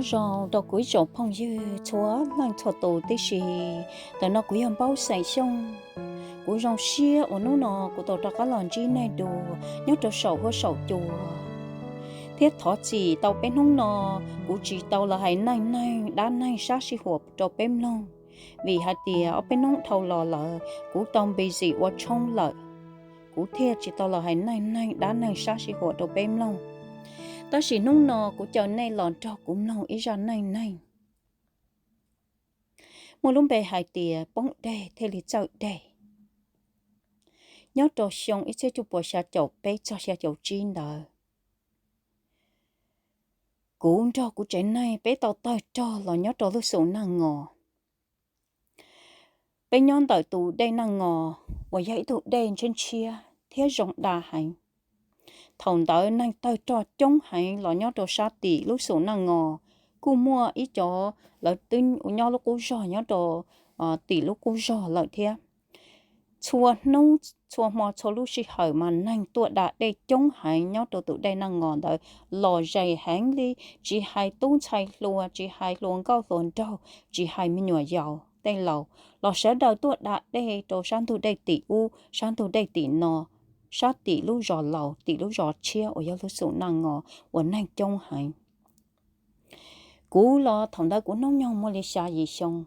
Zoo rau kuv ib tsoom phooj ywg txhua leej txhua tus tib si. Ntawm no kuv yog Npaub Xeem Xyooj. Kuv zoo siab uas hnub no kuv tau rov qab los ntsib nej dua nyob rau saum huab saum cua, thiab thov txim tau peb hnub no kuv tsis tau los hais neej neeg dab neeg sab sij huam rau peb mloog, vim hais tias ob peb hnub dhau los lawm kuv tau npis zim ua tshoob lawm, kuv thiaj tsis tau los hais neej neeg dab neeg sab sij huam rau peb mloog. Tab sis hnub no kuv caw nej los nrog kuv mloog ib zaj neej neeg muaj lub npe hais tias Poob Dej Thiaj Li Txawj Dej. Nyob rau xyoo ib txhiab cuaj puas xya caum peb txog xya caum tsib ntawd, kuv nrog kuv tsev neeg peb tau tawg rog los nyob rau lub xum Naj Ngos. Peb nyob ntawm tus dej Naj Ngos uas yog ib tug dej ntshiab ntshiab thiab zoo da heev. Thaum ntawd neeg tawg rog coob heev los nyob rau sab tim lub xum Naj Ngos, kuj muaj ib cov lawv twb nyob lub qub zog nyob rau tim lub qub zog lawm thiab. Txhua hnub txhua hmo txhua lub sij hawm mas neeg tuaj da dej coob heev nyob rau tus dej Naj Ngos ntawd los zes heev li, tsis hais tub ntxhais hluas, tsis hais hluas nkauj hluas nraug, tsis hais me nyuam yaus tej laus los sawv daws tuaj da dej rau sab ntug dej tim ub sab ntug dej tim no, sab tim lub zos laus tim lub zos tshiab uas yog lub xum Naj Ngos uas neeg coob heev. Kuv los thaum ntawd kuv hnub nyoog muaj li xya yim xyoo,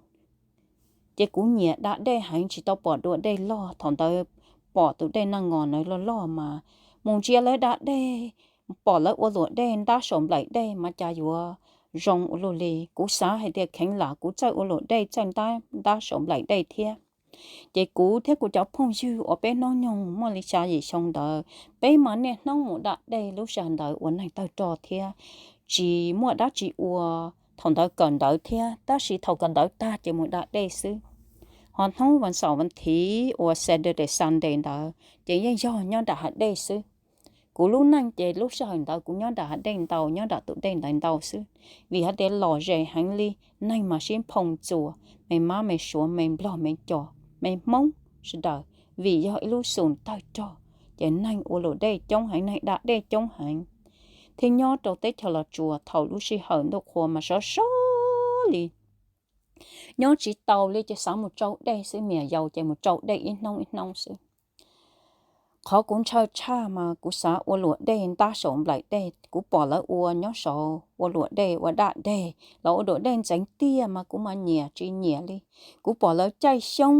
ces kuv nyiam da dej heev tsis tau pom dua dej loj. Thaum ntawd pom tus dej Naj Ngos ntawd loj loj mas mus ntsia lawv da dej, pom lawv ua luam dej ntab saum nplaim dej mas cas yuav zoo ua luaj li. Kuv xav hais tias kheev lam kuv txawj ua luam dej txawj ntab ntab saum nplaim dej thiab. Ces kuv thiab kuv cov phooj ywg uas peb hnub nyoog muaj li xya yim xyoo ntawd, peb mas niaj hnub mus da dej lub sij hawm ntawd ua neeg tawg rog thiab tsis muaj dab tsi ua thaum ntawd kawm ntawv thiab, tab sis thaum kawm ntawv tag ces mus da dej xwb. Ho hnub vas xaum vas thiv uas Saturday Sunday ntawd ces yeej yog nyob nram hav dej xwb. Kuv lub neej ces lub sij hawm ntawd kuv nyob nram hav dej ntau, nyob nram tus dej ntawd ntau xwb, vim hais tias los zes heev li, neeg mas sib phoo txuas, me mab me suav me nplog me cos me hmoob sawv daws, vim yog ib lub xum tawg rog, ces neeg ua luam dej coob heev, neeg da dej coob heev. Thiab nyob rau teb chaws Los Tsuas thaum lub sij hawm ntuj qhua mas sov sov li, nyob tsis tau li ces xav mus tsau dej xwb, me nyuam yaus ces mus tsau dej ib hnub ib hnub xwb. Qhov kuv ntshaw tshaj mas kuv xav ua luam dej ntab saum nplaim dej, kuv pom lawv ua nyob saud ua luam dej ua daj deg los ua luam dej ntxeev tiag mas kuv mas nyiam tsis nyiam li. Kuv pom lawv caij xyoob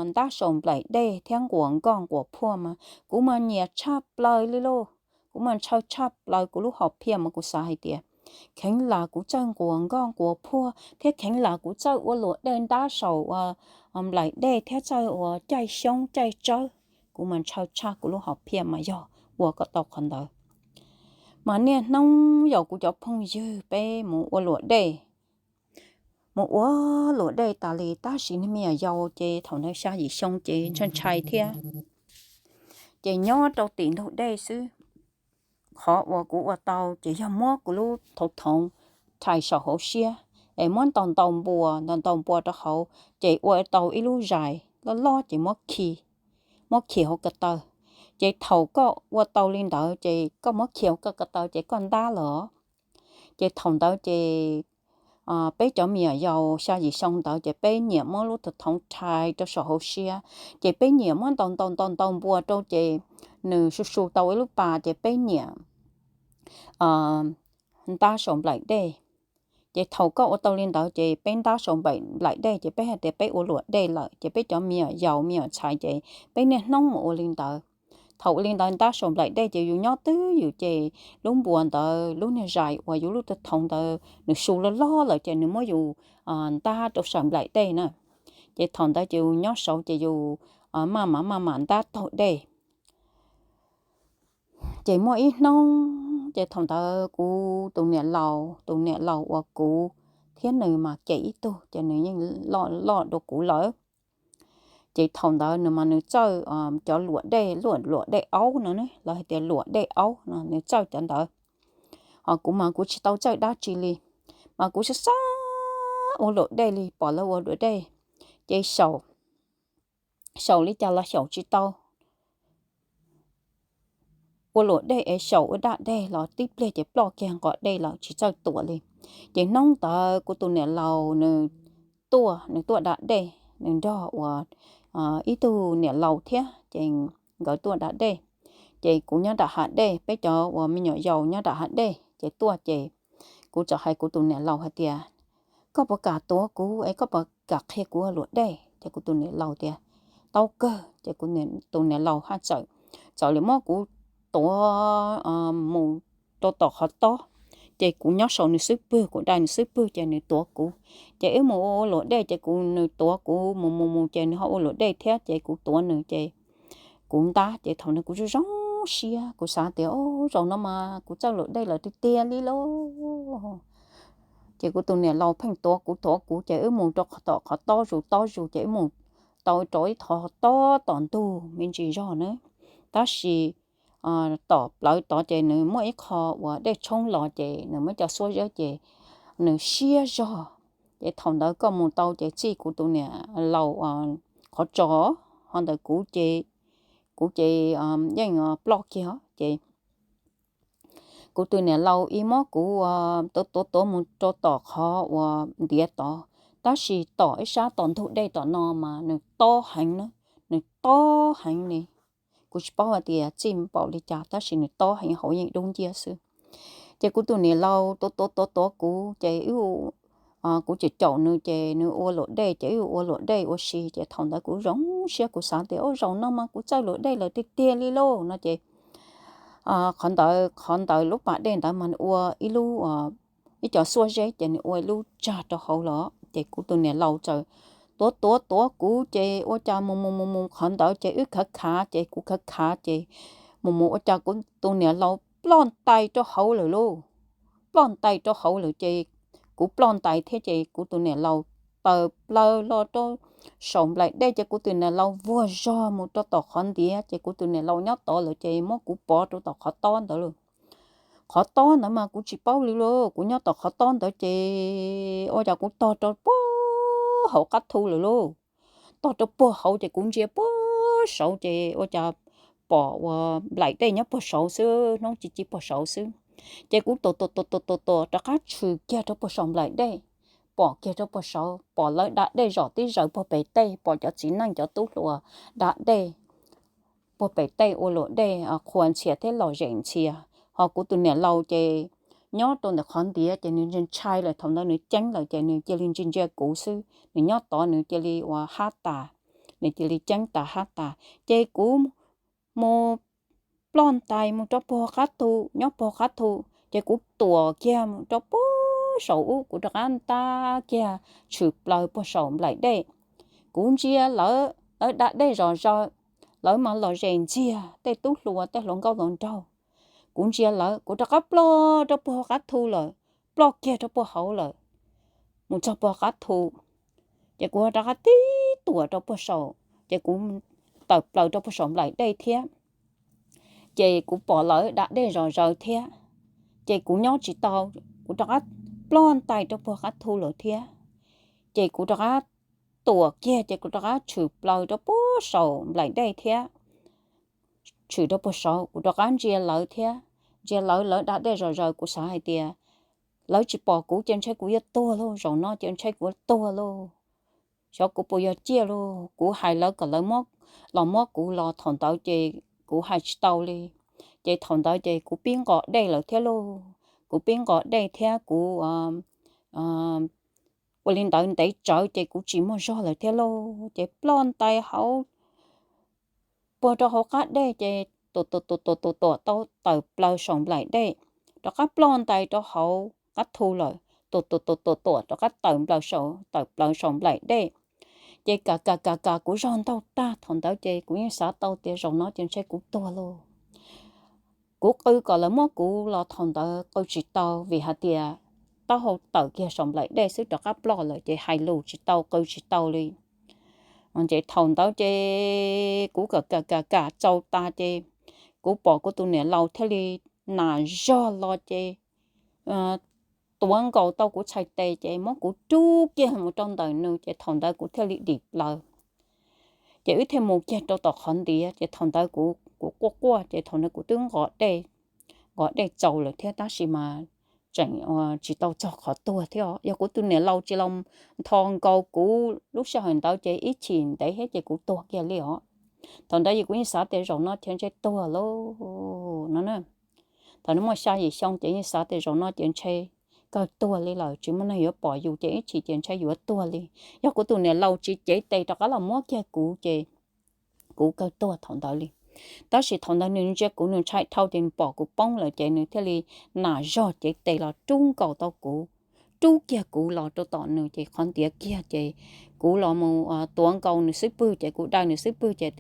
ntab saum nplaim dej thiab nquas nkoj nquas phuaj mas kuv mas nyiam tshaj plaws li lauj. Kuv mas ntshaw tshaj plaws, kuv lub hom phiaj mas kuv xav hais tias kheev lam kuv txawj nquas nkoj nquas phuaj thiab kheev lam kuv txawj ua luam dej ntab saum nplaim dej thiab txawj ua caij xyoob caij tsawb. Kuv mas ntshaw tshaj, kuv lub hom phiaj mas yog ua kom tau qhov ntawd. Mas niaj hnub yaum kuv cov phooj ywg peb mus ua luam dej, mus ua luam dej tas li, tab sis niag me nyuam yaus ces thaum ntawd xya yim xyoo ces ntshai ntshai thiab, ces nyob rau tim ntug dej xwb. Qhov uas kuv ua tau ces yog muab kuv lub thauv thoov rhais saum hauv siab es muab ntaus ntaus npuas ntaus ntaus npuas rau hauv, ces ua tau ib lub zais loj loj ces muab khi, muab khi hauv ko taw. Ces thaum koj ua tau li ntawd ces koj muab khi hauv koj ko taw ces koj ntab lawm. Ces thaum ntawd ces peb cov me nyuam yaus xya yim xyoo ntawd ces peb nyiam muab lub thauv thoov rhais rau saum hauv siab, ces peb nyiam muab ntaus ntaus ntaus ntaus npuas rau ces nws su su tau ib lub pas ces peb nyiam ntab saum nplaim dej. Ces thaum koj ua tau li ntawd ces peb ntab saum nplaim dej ces peb hais tias peb ua luam dej lawm, ces peb cov me nyuam yaus me nyuam ntxhais ces peb niaj hnub mus ua li ntawd. Thaum ua li ntawd ntab saum nplaim dej ces yus nyob twj ywm ces lub npuas ntawd, lub niag zais uas yus lub thauv thoov ntawd nws su loj loj lawm ces nws muab yus ntab rau saum nplaim dej na. Ces thaum ntawd ces yus nyob saud ces yus maj mam maj mam ntab taug dej. Ces muaj ib hnub ces thaum ntawd kuv tus niam laus, tus niam laus uas kuv thiab nws mas cem ib tug ces nws yeej loj loj dua kuv lawm. Ces thaum ntawd nws mas nws txawj cov luam dej, luam, luam dej aub no ne, lawv hais tias luam dej aub no, nws txawj cov ntawd. Ho kuv mas kuv tsis tau txawj dab tsi li, mas kuv xav xav ua luam dej li, pom lawv ua luam dej ces xyaum li cas los xyaum tsis tau. ua luam dej es xyaum ua dab dej los tib pliag ces ploj kiag nqos dej lawm tsis txawj tuam li. Ces hnub ntawd kuv tus niam laus nws tuaj, nws tuaj da dej, nws nrog uas ib tug niam laus thiab ces nkawd tuaj da dej. Ces kuv nyob nram hav dej, peb cov uas me nyuam yaus nyob nram hav dej ces tuaj ces kuv txawm hais kuv tus niam laus hais tias, koj puas kam tuav kuv es koj puas kam qhia kuv ua luam dej? Ces kuv tus niam laus tias, tau kawg. Ces kuv tus niam laus haj txawm, txawm li muab kuv tuav mus rau tom qhov tob. Ces kuv nyob saum nws xub pwg, kuv dai nws xub pwg ces nws tuav kuv. Ces wb mus ua luam dej ces kuv, nws tuav kuv mus mus mus ces nws ho ua luam dej thiab ces kuv tuav nws ces kuv ntab ces thaum no kuv zoo zoo siab, kuv xav tias, o, zaum no mas kuv txawj luam dej lawm tiag tiag li lauj. Ces kuv tus niam laus pheej tuav kuv tuav kuv ces wb mus rau tom qhov tob zus tob zus ces wb mus tau rau ib qhov tob tom ntug me ntsis zog na. Tab sis tom plawv tod ces nws muaj ib qho uas dej tshoob los ces nws muab cov xuab zeb ces nws siab zog. Ces thaum ntawd koj mus tau ces txij kuv tus niam laus qhov tso, ho ntawm kuv ces, kuv ces yeej ploj kiag ces kuv tus niam laus ib muab kuv tuav tuav tuav mus rau tom qhov uas ntiav tod, tab sis tom ib sab tom ntug dej tom no mas nws tob heev na, nws tob heev li. Kuv tsis paub hais tias txij npaum li cas tab sis nws tob heev, hauv yeej dub nciab xwb. Ces kuv tus niam laus tuav tuav tuav tuav kuv ces wb, kuv caum caum nws ces nws ua luam dej ces wb ua luam dej ua si ces thaum ntawd kuv zoo siab kuv xav tias, o, zaum no mas kuv txawj luam dej lawm tiag tiag li lauj no ces qhov ntawd, qhov ntawd lub pas dej ntawd mas nws ua ib lub, ib cov xuab zeb ces nws ua ib lub tsag rau hauv los ces kuv tus niam laus txawm tuav tuav tuav kuv ces ua cas mus mus mus mus qhov ntawd ces wb khav khav ces kuv khav khav ces mus mus ua cas kuv tus niam laus ploj ntais rau hauv lawm lauj. Ploj ntais rau hauv lawm ces kuv ploj ntais thiab ces kuv tus niam laus tawm plaws los rau saum nplaim dej ces kuv tus niam laus vuag zog mus rau tom qhov ntiav ces kuv tus niam laus nyob tod lawm ces muab kuv pov rau tom qhov tob ntawd lawm. Qhov tob ntawd mas kuv tsis paub li lauj, kuv nyob tom qhov tob ntawd ces ua cas kuv tog rau puag hauv qab thu lawm lauj. Tog rau puag hauv ces kuv ntsia puag saud ces ua cas pom uas nplaim dej nyob puag saud xwb, hnub ci ci puag saud xwb. Ces kuv tuam tuam tuam tuam tuam tuam rov qab tshwm kiag rau puag saum nplaim dej, pom kiag rau puag saud, pom lawv da dej zom tib zaws puag pem tej, pom cov txiv neej cov tub hluas da dej puag pem tej ua luam dej qhuas ntxhias thiab lom zem ntxhias. Ho kuv tus niam laus ces nyob rau ntawm qhov ntiav ces nws ntshai ntshai lawm, thaum ntawd nws ceeb lawm ces nws cia li ntsia ntsia kuv xwb, nws nyob tod nws cia li uas hab tas, nws cia li ceeb tas hab tas. Ces kuv mus ploj ntais mus rau puag qab thu, nyob puag qab thu, ces kuv tuam kiag mus rau puag saum ub, kuv rov qab ntab kiag tshwm plaws puag saum nplaim dej. Kuv ntsia lawv, lawv da dej zom zaws, lawv mas lom zem ntxiag, tej tub hluas tej hluas nkauj hluas nraug. Kuv ntsia lawv, kuv rov qab ploj rau puag qab thu lawm, ploj kiag rau puag hauv lawm, mus txog puag qab thu. Ces kuv rov qab tib tuam rau puag saum, ces kuv tawm plaws rau puag saum nplaim dej thiab. Ces kuv pom lawv da dej zom zaws thiab, ces kuv nyob tsis tau, kuv rov qab ploj ntais rau puag qab thu lawm thiab. Ces kuv rov qab tuam kiag ces kuv rov qab tshwm plaws rau puag saum nplaim dej thiab. Tshwm rau puag saud, kuv rov qab ntsia lawv thiab, ntsia lawv, lawv da dej zom zaws, kuv xav hais tias lawv tsis pom kuv ces ntshe kuv yuav tuag lauj, zaum no ces ntshe kuv yuav tuag lauj. Xyov kuv puas yog ciaj lauj, kuv hais lawv kom lawv los muab kuv los thaum ntawd ces kuv hais tsis tau li. Ces thaum ntawd ces kuv pib nqos dej lawm thiab lauj, kuv pib nqos dej thiab kuv ua li ntawd ntev tsawv ces kuv tsis muaj zog lawm thiab lauj, ces ploj ntais hauv puag rau hauv qab dej ces tuam tuam tuam tuam tuam tuam tau tawm plaws saum nplaim dej, rov qab ploj ntais rau hauv qab thu lawm, tuam tuam tuam tuam tuam rov qab tawm plaws saum, tawm plaws saum nplaim dej. Ces kam kam kam kam kuv zog ntaug tag, thaum ntawd ces kuv yeej xav tau tias zaum no ces ntshe kuv tuag lauj. Kuv qw kom lawv muab kuv los thaum ntawd qw tsis tau vim hais tias taub hau tawm kiag saum nplaim dej xwb, rov qab ploj lawm ces hais lus tsis tau, qw tsis tau li. Ces thaum ntawd ces kuv kam kam kam kam txaus tas ces kuv pom kuv tus niam laus thiaj li nas zog los ces tuav nkaus tau kuv txhais tes ces muab kuv rub kiag mus rau ntawm nws ces thaum ntawd kuv thiaj li dim plaws. Ces wb thiaj mus kiag rau tom qhov ntiav ces thaum ntawd kuv kuv quaj quaj ces thaum ntawd kuv twb nqos dej, nqos dej txaus lawm thiab tab sis mas tseem tsis tau txog qhov tuag thiab os. Yog kuv tus niam laus tsis los ntho nkaus kuv lub sij hawm ntawd ces ib chim ntev thiab ces kuv tuag kiag li os. Thaum ntawd kuv yeej xav tias zaum no ces ntshe tuag lauj no na. Thaum no muaj xya yim xyoo ces yeej xav tias zaum no ces ntshe kawg tuag li lawm, tsis muaj neeg yuav pom yus ces ib chim ces ntshe yuav tuag li. Yog kuv tus niam laus tsis cev tes rov qab los muab kiag kuv ces kuv kawg tuag thaum ntawd li. Tab sis thaum ntawd nws ntsia kuv nws ntshai dhau ces nws pom kuv poob lawm ces nws thiaj li nam zog cev tes los rub nkaus tau kuv, rub kiag kuv los rau tom nws ces qhov ntiav kiag ces kuv los mus tuav nkaus nws xub pwg ces kuv dai nws xub pwg ces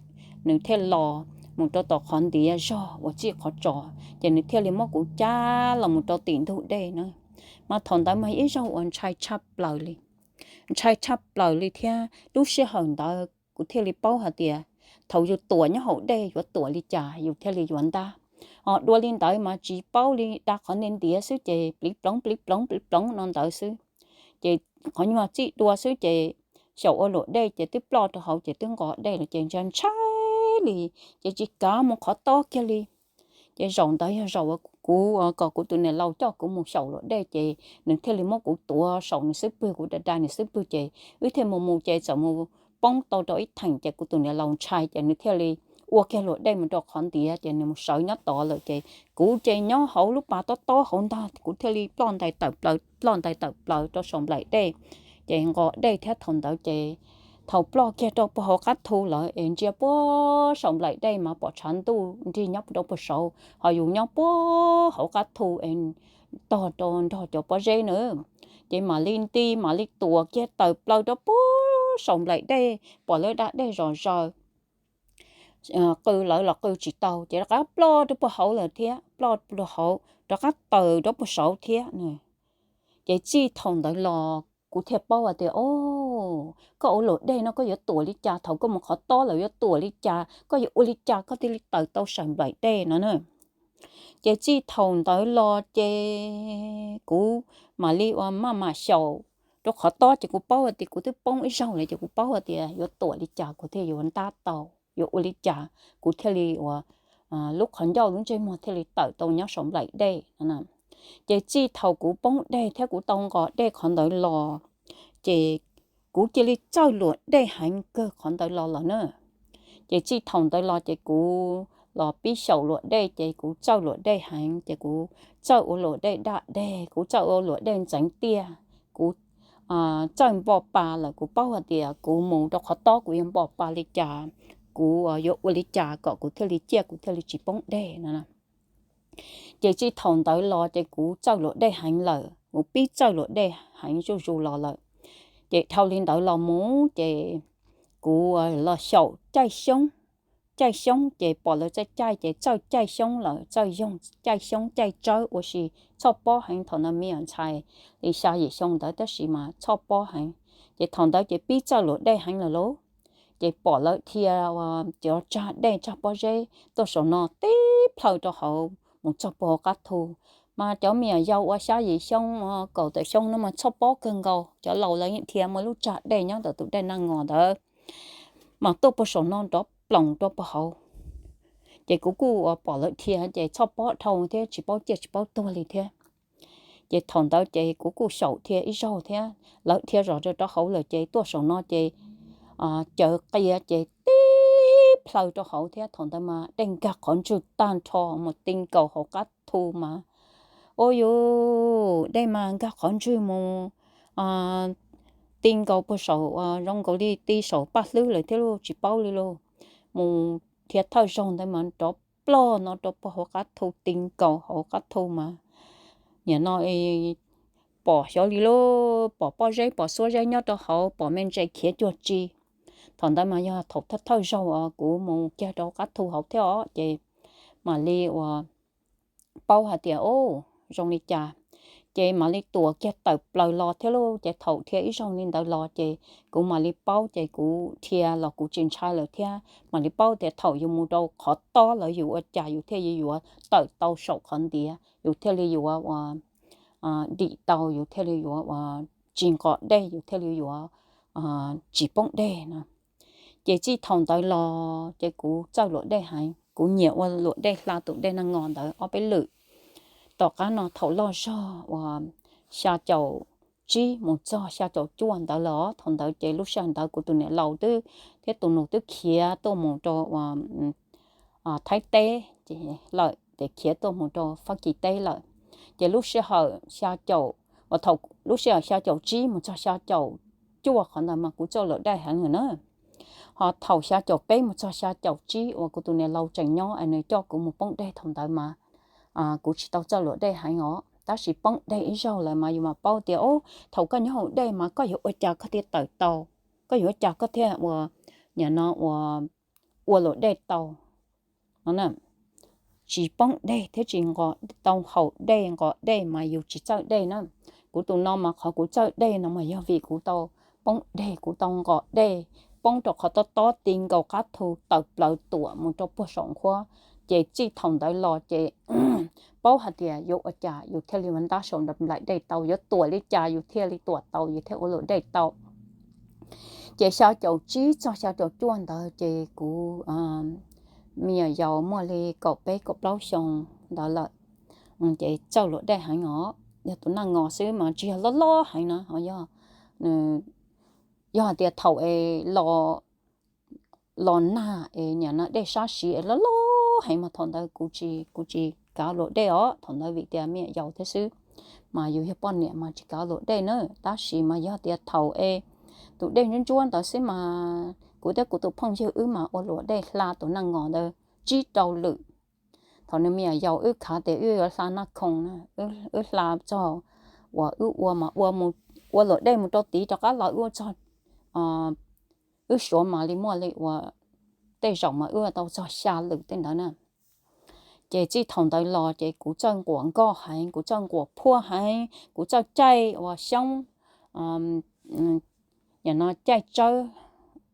nws thiaj los mus rau tom qhov ntiav zog uas txij qhov tsos ces nws thiaj li muab kuv cab los mus rau tim ntug dej na. Mas thaum ntawd mas ib zaug uas ntshai tshaj plaws li, ntshai tshaj plaws li thiab lub sij hawm ntawd kuv thiaj li paub hais tias thaum yus tuam nyob hauv dej yuav tuam li cas yus thiaj li yuav ntab. Ho dua li ntawd mas tsis paub li, da qhov ntiav ntiav xwb ces pliv ploov pliv ploov pliv ploov no ntawd xwb. Ces qhov nyuag txij dua xwb ces xyaum ua luam dej ces twb ploj rau hauv ces twb nqos dej lawm ces ntshai ntshai li, ces tsis kav mus qhov tob kiag li. Ces zaum ntawd yog zaum uas kuv kom kuv tus niam laus coj kuv mus xyaum luam dej ces nws thiaj li muab kuv tuav saum nws xub pwg, kuv da da nws xub pwg ces wb thiaj mus mus ces txawm mus poob tau rau ib theem ces kuv tus niam laus ntshai ces nws thiaj li ua kiag luam dej mus rau qhov ntiav ces nws mus sawv nyob tod lawm ces kuv ces nyob hauv lub pas tob tob hauv ntag, kuv thiaj li ploj ntais tawm plaws, ploj ntais tawm plaws rau saum nplaim dej. Ces nqos dej thiab thaum ntawd ces thaum ploj kiag rau puag hauv qab thu lawm es ntsia puag saum nplaim dej mas pom tshav ntuj nrig nyob rau puag saud, ho yus nyob puag hauv qab thu es tog rau nrog cov pob zeb na. Ces mam li nti mam li tuam kiag tawm plaws rau puag saum nplaim dej, pom lawv da dej zom zaws, qw lawv los qw tsis tau ces rov qab ploj rau puag hauv lawm thiab, ploj rau hauv rov qab tawm rau puag saud thiab. Ces txij thaum ntawd los kuv thiaj paub hais tias, o, koj ua luam dej no koj yuav tuam li cas, thaum koj mus qhov tob lawm yuav tuam li cas, koj yuav ua li cas koj thiaj li tawm tau saum nplaim dej no na. Ces txij thaum ntawd los ces kuv mam li ua maj mam xyaum rau qhov tob ces kuv paub hais tias kuv twb poob ib zaug lawm ces kuv paub hais tias yuav tuam li cas kuv thiaj yuav ntab tau, yuav ua li cas kuv thiaj li ua lub qhov ncauj lub ntsej muag thiaj li tawm tau nyob saum nplaim dej no. Ces txij thaum kuv poob dej thiab kuv tau nqos dej qhov ntawd los, ces kuv cia li txawj luam dej heev kawg qhov ntawd los lawm na. Ces txij thaum ntawd los ces kuv los pib xyaum luam dej ces kuv txawj luam dej heev ces kuv txawj ua luam dej da dej, kuv txawj ua luam dej ntxeev tiaj, kuv txawj npo pa lawm, kuv paub hais tias kuv mus rau qhov tob kuv yuav npo pa li cas, kuv yuav ua li cas kom kuv thiaj li ciaj kuv thiaj li tsis poob dej no. Ces txij thaum ntawd los ces kuv txawj luam dej heev lawm, kuv pib txawj luam dej heev zuj zus los lawm. Ces dhau li ntawd los mus ces kuv los xyaum caij xyoob, caij xyoob ces pom lawv txawj caij ces txawj caij xyoob lawm, txawj yoog caij xyoob caij tsawb ua si, txhoj pob heev thaum ntawd me nyuam ntxhais li xya yim xyoo ntawd tab sis mas txhoj pob heev. Ces thaum ntawd ces pib txawj luam dej heev lawm lauj. Ces pom lawv dhia cov tsag dej tsag pob zeb tuaj saum no tib plhaw rau hauv mus txog puag hauv qab thu. Mas cov me nyuam yaus uas xya yim xyoo kaum tawm xyoo no mas txhoj pob kawg nkaus, cov laus lawv yeej dhia muaj lub tsag dej nyob ntawm tus dej Naj Ngos ntawd, mas tuaj puag saum no nrov ploos rau puag hauv. Ces kuv kuj pom lawv dhia ces txhoj pob dhau thiab tsis paub ciaj tsis paub tuag li thiab. Ces thaum ntawd ces kuv kuj xyaum dhia ib zaug thiab, lawv dhia zom zaws rau hauv lawm ces tuaj saum no ces cawv qia ces tib plhaw rau hauv thiab. Thaum ntawd mas dej nkag qhov ntswg tag nrho mus ti nkaus hauv qab thu mas, ua yuv, dej mas nkag qhov ntswg mus ti nkaus puag saum, zoo nkaus li ti saum paj hlwb lawm thiab lauj, tsis paub li lauj. Mus dhia thawj zaug ntawd mas nrov plog no rau puag hauv qab thu, ti nkaus hauv qab thu mas nim no pom xyov li lauj, pom pob zeb pom xuab zeb nyob rau hauv, pom me ntses khiav cuag tsi. Thaum ntawd mas yog thaum thawj thawj zaug kuv mus kiag rau qab thu hauv thiab os, ces mam li ua paub hais tias, o, zoo li cas, ces mam li tuam kiag tawm plaws los thiab lauj. Ces thaum dhia ib zaug li ntawd los ces kuv mam li paub, ces kuv dhia los kuv tsis ntshai lawm thiab. Mam li paub tias thaum yus mus rau qhov tob lawm yus ua cas yus thiaj li yuav tawm tau saum qhov ntiav, yus thiaj li yuav ua dim tau, yus thiaj li yuav ua tsis nqos dej, yus thiaj li yuav tsis poob dej no. Ces txij thaum ntawd los ces kuv txawj luam dej heev. kuv nyiam ua luam dej hla tus dej nag ngos ntawd ob peb lwm. Tom qab no thaum loj zog uas xya caum tsib mus txog xya caum cuaj ntawd lawm os, thaum ntawd ces lub sij hawm ntawd kuv tus niam laus twb thiab tus nus twb khiav tuaj mus rau Thaib teb lawm, ces khiav tuaj mus rau Fab Kis teb lawm. Ces lub sij hawm xya caum, uas thaum lub sij hawm xya caum tsib mus txog xya caum cuaj qhov ntawd mas kuv txawj luam dej heev lawm na. Ho thaum xya caum peb mus txog xya caum tsib uas kuv tus niam laus tseem nyob es nws coj kuv mus poob dej thaum ntawd mas kuv tsis tau txawj luam dej heev os. Tab sis poob dej ib zaug lawm mas yus mam paub tias, o, thaum koj nyob hauv dej mas koj yuav ua cas koj thiaj tawm tau, koj yuav ua cas koj thiaj ua, nim no ua, ua luam dej tau no. Tsis poob dej thiab tsis nqos, tau haus dej nqos dej mas yus tsis txawj dej na. Kuv tus no mas qhov kuv txawj dej no mas yog vim kuv tau poob dej, kuv tau nqos dej, poob rau qhov tob tob ti nkaus qab thu tawm plaws tuam mus rau puag saum nqhuab. Ces txij thaum ntawd los ces paub hais tias yuav ua cas yus thiaj li mus ntab saum nplaim dej tau, yuav tuam li cas yus thiaj li tuam tau, yus thiaj ua luam dej tau. Ces xya caum tsib txog xya caum cuaj ntawd ces kuv me nyuam yaus muaj li kaum peb kaum plaub xyoo ntawd lawm. Ces txawj luam dej heev os, yog tus nag ngos xwb mas tsis yog loj loj heev na, ho yog, yog hais tias thaum es los nag es nim no dej sab siv es loj loj heev mas thaum ntawd kuv tsis, kuv tsis kav luam dej os, thaum ntawd vim tias me nyuam yaus thiab xwb, mas yus yog poj niam mas tsis kav luam dej na. Tab sis mas yog tias thaum es tus dej ntsuab ntsuab ntawd xwb mas kuv thiab kuv tus phooj ywg wb mas ua luam dej hla tus nag ngos ntawd tsib rau lwm. Thaum nws me nyuam yaus wb khav tias wb yuav hla nag khoom na, wb hla txog uas wb ua mas ua, ua luam dej mus rau tid rov qab los wb ua txog, wb suav mas li muaj li uas tej zaum mas wb ua tau txog xya lwm tej ntawd na. Ces txij thaum ntawd los ces kuv txawj nquam nkoj heev, kuv txawj nquam phuaj heev, kuv txawj caij uas xyoob, nim no caij tsawb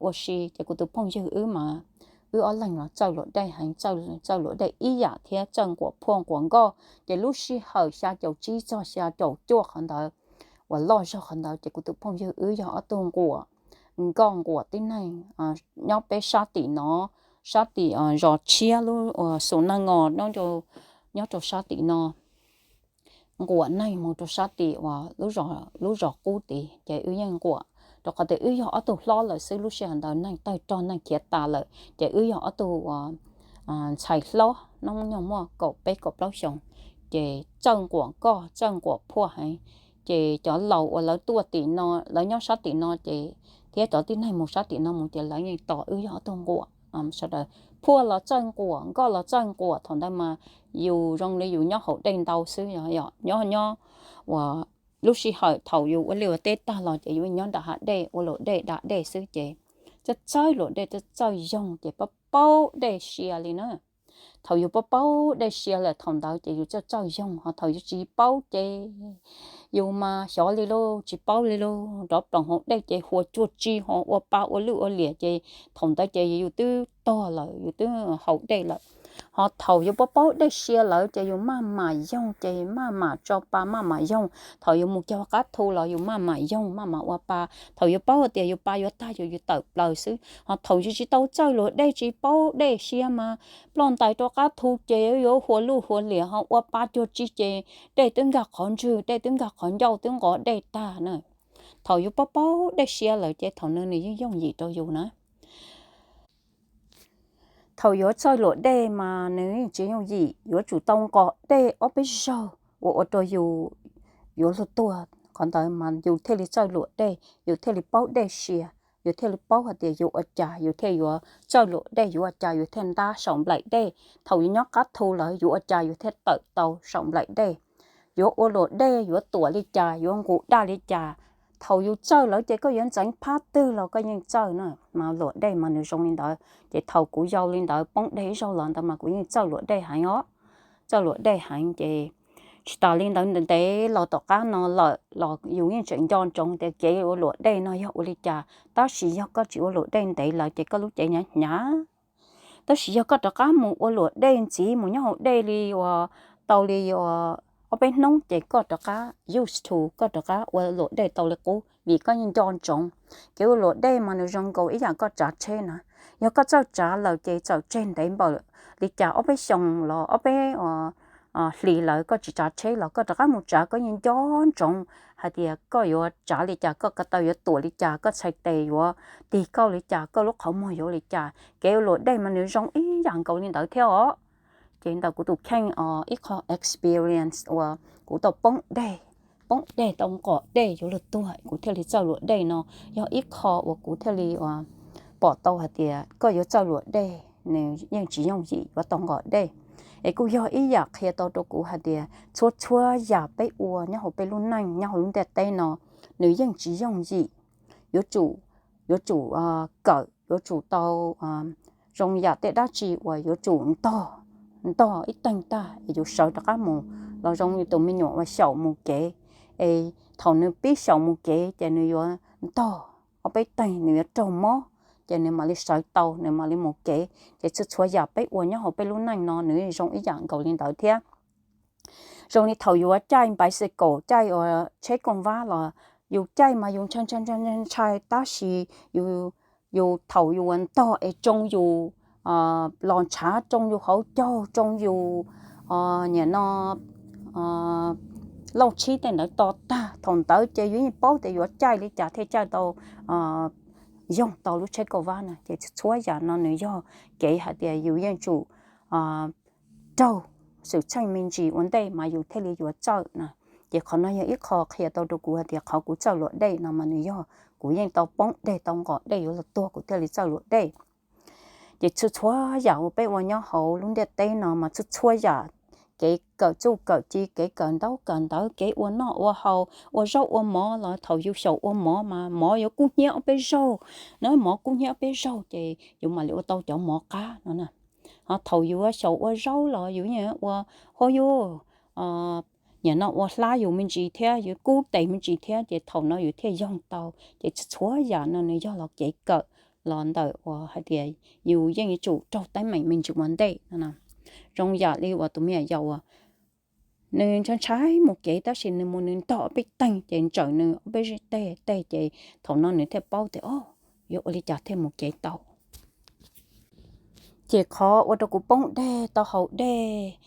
ua si. Ces kuv tus phooj ywg wb mas wb ob leeg los txawj luam dej heev, txawj luam dej ib yam thiab txawj nquam phuaj nquam nkoj. Ces lub sij hawm xya caum tsib txog xya caum cuaj qhov ntawd uas loj zog qhov ntawd ces kuv tus phooj ywg wb yog ob tug nquam nkoj nquam tib neeg nyob peb sab tim no, sab tim zos tshiab lub uas xus nag ngos nyob rau sab tim no, nquam neeg mus rau sab tim uas lub zos qub tid ces wb yeej nquam, rau qhov tias wb yog ob tug hlob lawm xwb, lub sij hawm ntawd neeg tawg rog neeg khiav tas lawm ces wb yog ob tug uas ntxhais hlob hnub nyoog muaj kaum peb kaum plaub xyoos, ces txawj nquam nkoj txawj nquam phuaj heev. Ces cov laus uas lawv tuaj tim no, lawv nyob sab tim no ces thiab cov tib neeg mus sab tim no mus ces lawv yeej tos wb yog ob tug nquam. Sawv daws phuaj los txawj nquam, nkoj los txawj nquam, thaum ntawd mas yus zoo li yus nyob hauv dej ntau xwb, nyob nyob uas lub sij hawm thaum yus ua liaj ua teb tag los ces yus nyob nram hav dej ua luam dej da dej xwb ces txawj txawj luam dej, txawj txawj yoog ces paub paub dej sia li na. Thaum yus paub paub dej sia lawm thaum ntawd ces yus txawj txawj yoog, ho thaum yus tsis paub ces yus mas xyov li lauj, tsis paub li lauj, nrov ploos hauv dej ces huas cuag tsi ho ua pa ua lwj ua liam ces thaum ntawd ces yus twb tuag lawm, yus twb haus dej lawm. Ho thaum yus paub paub dej sia lawm ces yus maj mam yoog, ces maj mam tso pa maj mam yoog. Thaum yus mus cog qab thu los yus maj mam yoog maj mam ua pa. Thaum yus paub hais tias yus pa yuav tag yus, yus tawm plaws xwb. Ho thaum yus tsis tau txawj luag dej, tsis paub dej sia mas ploj ntais rau qab thu ces yuav huas lwj huas liam ho ua pa cuag tsi ces dej twb nkag qhov ntswg, dej twb nkag qhov ncauj, twb nqos dej tag na. Thaum yus paub paub dej sia lawm ces thaum no nws yeej yooj yim rau yus na. Thaum yuav txawj luam dej mas nws tsis yooj yim, yuav tsum tau nqos dej ob peb zaug uas ua rau yus yuav luag tuag, qhov ntawd mas yus thiaj li txawj luam dej, yus thiaj li paub dej sia, yus thiaj li paub hais tias yus ua cas yus thiaj yuav txawj luam dej, yus ua cas yus thiaj ntab saum nplaim dej. Thaum yus nyob qab thu lawm yus ua cas yus thiaj tawm tau saum nplaim dej. Yuav ua luam dej yuav tuam li cas, yuav nqus daj li cas, thaum yus txawj lawm ces koj yuav ntxeev phab twg los koj yeej txawj na. Mas luam dej mas nws zoo li ntawd, ces thaum kuv yau li ntawd poob dej ib zaug los ntawd mas kuv yeej txawj luam dej heev os. Txawj luam dej heev ces tsis tas li ntawd, ntev los tom qab no lawm los yus yeej tseem nco ntsoov tias kev ua luam dej no yog ua li cas, tab sis yog koj tsis ua luam dej ntev lawm ces koj lub cev hnyav hnyav. Tab sis yog koj rov qab mus ua luam dej ntxiv, mus nyob hauv dej li uas tau li ob peb hnub ces koj rov qab used to, koj rov qab ua luam dej tau li qub vim koj yeej nco ntsoov. Kev ua luam dej mas nws zoo nkaus ib yam koj tsav tsheb na, yog koj txawj tsav lawm ces txawm tseg ntev npaum li cas ob peb xyoos los ob peb hlis lawm koj tsis tsav tsheb los koj rov qab mus tsav, koj yeej nco ntsoov hais tias koj yuav tsav li cas, koj ko taw yuav tuam li cas, koj txhais tes yuav tig kauj li cas, koj lub qhov muag yuav li cas. Kev ua luam dej mas nws zoo ib yam nkaus li ntawd thiab os. Ces ntawm kuv tus kheej ib qho experience uas kuv tau poob dej, poob dej tau nqos dej yuav luag tuag kuv thiaj li txawj luam dej no, yog ib qho uas kuv thiaj li pom tau hais tias koj yuav txawj luam dej nws yeej tsis yooj yim yuav tau nqos dej. Es kuj yog ib yam qhia tau rau kuv hais tias txhua txhua yam peb ua nyob hauv peb lub neej nyob hauv lub ntiaj teb no nws yeej tsis yooj yim. Yuav tsum, yuav tsum kawm, yuav tsum tau zoo yam tej dab tsi uas yuav tsum ntog, ntog ib teeg tag es yus sawv rov qab mus. Los zoo li tus me nyuam uas xyaum mus kev, es thaum nws pib xyaum mus kev ces nws yuav ntog ob peb teeg, nws yuav raug mob, ces nws mam li sawv tau, nws mam li mus kev. Ces txhua txhua yam peb ua nyob hauv peb lub neej no nws zoo ib yam nkaus li ntawd thiab. Zoo li thaum yuav caij bicycle, caij uas tsheb kooj vab los yus caij mas yus ntshai ntshai ntshai ntshai, tab sis yus, yus thaum yus ua ntog es tsoo yus los ntshav, tsoo yus hauv caug, tsoo yus nim no lauj tshib tej ntawd to tag, thaum ntawd ces yus yeej paub tias yuav caij li cas thiaj caij tau, yoog tau lub tsheb kooj vab na. Ces txhua yam no nws yog kev hais tias yus yeej tsum raug xwm txheej me ntsis ua ntej mas yus thiaj li yuav txawj na. Ces qhov no yog ib qho qhia tau rau kuv hais tias qhov kuv txawj luam dej no mas nws yog kuv yeej tau poob dej tau nqos dej yuav luag tuag kuv thiaj li txawj luam dej. Ces txhua txhua yam uas peb ua nyob hauv lub ntiaj teb no mas txhua txhua yam, kev kawm txuj kawm ci, kev kawm ntaub kawm ntawv, kev ua noj ua haus, ua zaub ua mov los thaum yus xyaum ua mov mas mov yuav kub hnyiab ob peb zaug, na mov kub hnyiab ob peb zaug ces yus mam li ua tau cov mov qab no na. Ho thaum yus xyaum ua zaub los yus yeej ua huab yub, nim no ua hlab yus me ntsis thiab, yus kub tes me ntsis thiab, ces thaum no yus thiaj yoog tau. Ces txhua yam no nws yog los kev kawm los ntawm uas hais tias yus yeej yuav tsum raug teeb meem me ntsis ua ntej no. Zoo yam li uas tus me nyuam yaus uas nws ntshai ntshai mus kev tab sis nws mus nws ntog ob peb teeg ces ntsawm nws ob peb teg teg ces thaum no nws thiaj paub tias o, yuav ua li cas thiaj mus kev tau. Ces qhov ua rau kuv poob dej tau haus dej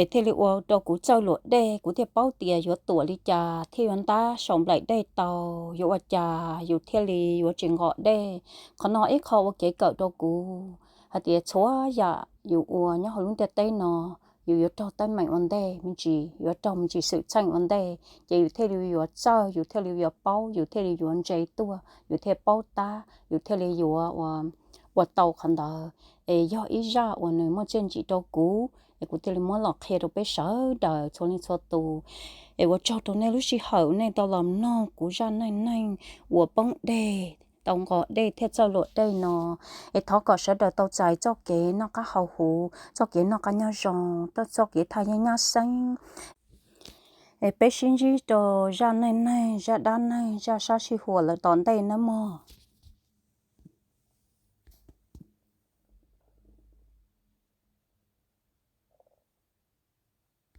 es thiaj li ua rau kuv txawj luam dej, kuv thiaj paub tias yuav tuam li cas thiaj yuav ntab saum nplaim dej tau, yuav ua cas yus thiaj li yuav tsis nqos dej. Qhov no ib qho ua kev kawm rau kuv hais tias txhua yam yus ua nyob hauv lub ntiaj teb no yus yuav raug teeb meem ua ntej me ntsis, yuav raug me ntsis xwm txheej ua ntej ces yus thiaj li yuav txawj, yus thiaj li yuav paub, yus thiaj li yuav ntse tuaj, yus thiaj paub tab, yus thiaj li yuav ua tau qhov ntawd. Es yog ib zaj uas nws muaj txiaj ntsig rau kuv es kuv thiaj li muab los qhia rau peb sawv daws txhua leej txhua tus. Es ua tsaug rau nej lub sij hawm nej tau los mloog kuv zaj neej neeg uas poob dej tau nqos dej thiaj txawj luam dej no. Es thov kom sawv daws tau txais txoj kev noj qab haus huv, txoj kev noj qab nyob zoo, txoj kev thaj yeeb nyab xeeb. Es peb sib ntsib rau zaj neej neeg, zaj dab neeg, zaj sab sij huam lawm tom ntej nawb mog.